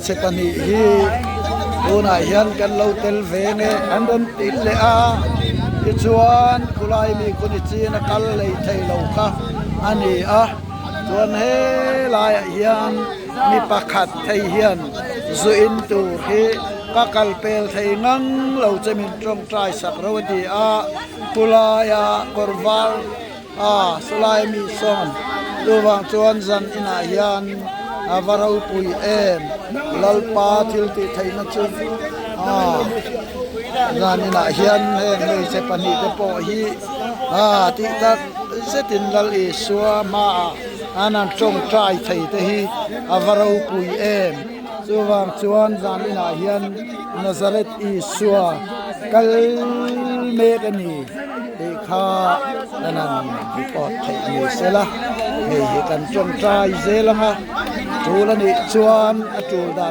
Hmeichhe pahnih hi tunah hian kan lo tel ve nge an rawn ti leh a tichuan khulai mi khu ni chin a kal lei thei lo kha a ni a chuan helaiah hian mi pakhat thei hian zu in tur hi ka kal pel thei ngang lo che min tawngtai sak reuh a ti a khulaia kawr var A sawlai mi sawn chuvang chuan zan inah hian a va ropui em Lalpa thil tih theihna chu a zan inah hian heng hmeichhe pahnihte pawh hi a tih tak zetin Lal Isua hmaah an han tawngtai thei te hi a va ropui em chuvang chuan zan inah hian Nazareth Isua kal mek a ni. Tih kha kan han report theih ni sela, hei hi kan tawngtai zel ang a, tul a nih chuan a tul dan.